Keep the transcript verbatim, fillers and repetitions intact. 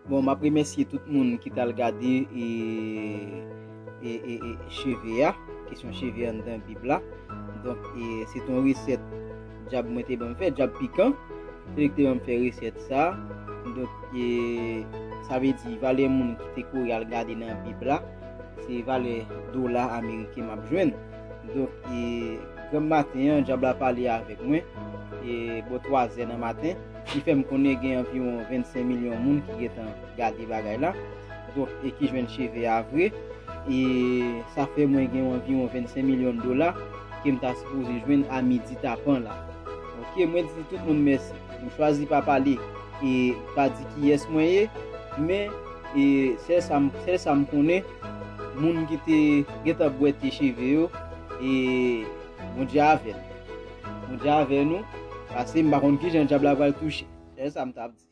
Bon, m ap remèsye tout moun ki t al gade e, e, e, e cheve a, kesyon cheve anndan Bib la. Donk, e, se t on resèt dyab mwen te ban m fè, dyab pikan. Se li ki te ban m fè resèt sa. Donk, e, sa vle di, valè moun ki te kouri al gade nan Bib la, se valè dola ameriken m ap jwenn. Donk, e, granm maten an, dyab la pale avèk mwen, e, bò twazè nan maten. Li fè m konnen gen anviwon vennsenk milyon moun ki gentan gade bagay la. Donk, e ki jwenn cheve a vre. E sa fè mwen gen anviwon vennsenk milyon dola ke m ta sipoze jwenn a midi tapan la. Oke, mwen di tout moun mèsi. M chwazi pa pale e pa di kiyès mwen ye, men e sèl sa m, sèl sa m konnen, moun ki te gentan bwète cheve yo, e Bondye avè n. Bondye avè nou, paske m pa konn kijan dyab la pral touche. Sèl sa m t ap di.